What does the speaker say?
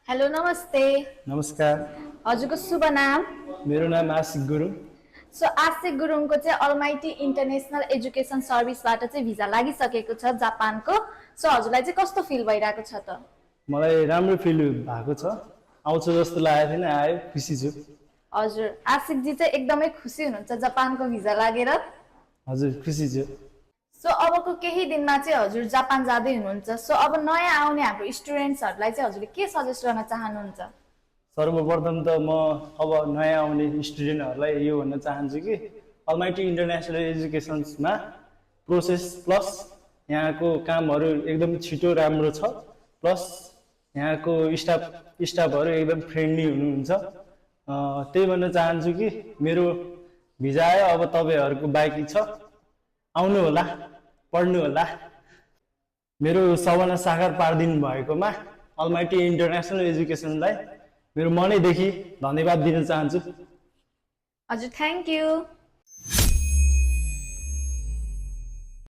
Hello नमस्ते। नमस्कार। हजुरको शुभ नाम? मेरो नाम आशिक गुरुङ। सो आशिक गुरुङको चाहिँ अलमाइटी इन्टरनेसनल एजुकेसन सर्भिसबाट चाहिँ भिजा लागिसकेको छ जापानको। सो हजुरलाई चाहिँ कस्तो फिल भइरहेको छ त? मलाई राम्रो फिल भएको छ। आउँछ जस्तो लागेको थिएन, आयो, खुसी छु। हजुर, आशिक जी चाहिँ एकदमै खुसी हुनुहुन्छ जापानको भिजा लागेर? हजुर, खुसी छु। सो अबको केही दिनमा चाहिँ हजुर जापान जाँदै हुनुहुन्छ। सो अब नयाँ आउने हाम्रो स्टुडेन्ट्सहरूलाई चाहिँ हजुरले के सजेस्ट गर्न चाहनुहुन्छ? सर्वप्रथम त म अब नयाँ आउने स्टुडेन्टहरूलाई यो भन्न चाहन्छु कि अलमाइटी इन्टरनेसनल एजुकेसन्समा प्रोसेस प्लस यहाँको कामहरू एकदम छिटो राम्रो छ। प्लस यहाँको स्टाफहरू एकदम फ्रेन्डली हुनुहुन्छ। त्यही भन्न चाहन्छु कि मेरो भिजा आयो, अब तपाईँहरूको बाँकी छ, आउनु होला, पढ्नु होला। मेरो सपना साकार पारिदिनु भएकोमा अलमाइटी इन्टरनेसनल एजुकेसनलाई मेरो मनैदेखि धन्यवाद दिन चाहन्छु। हजुर, थ्याङ्क यू।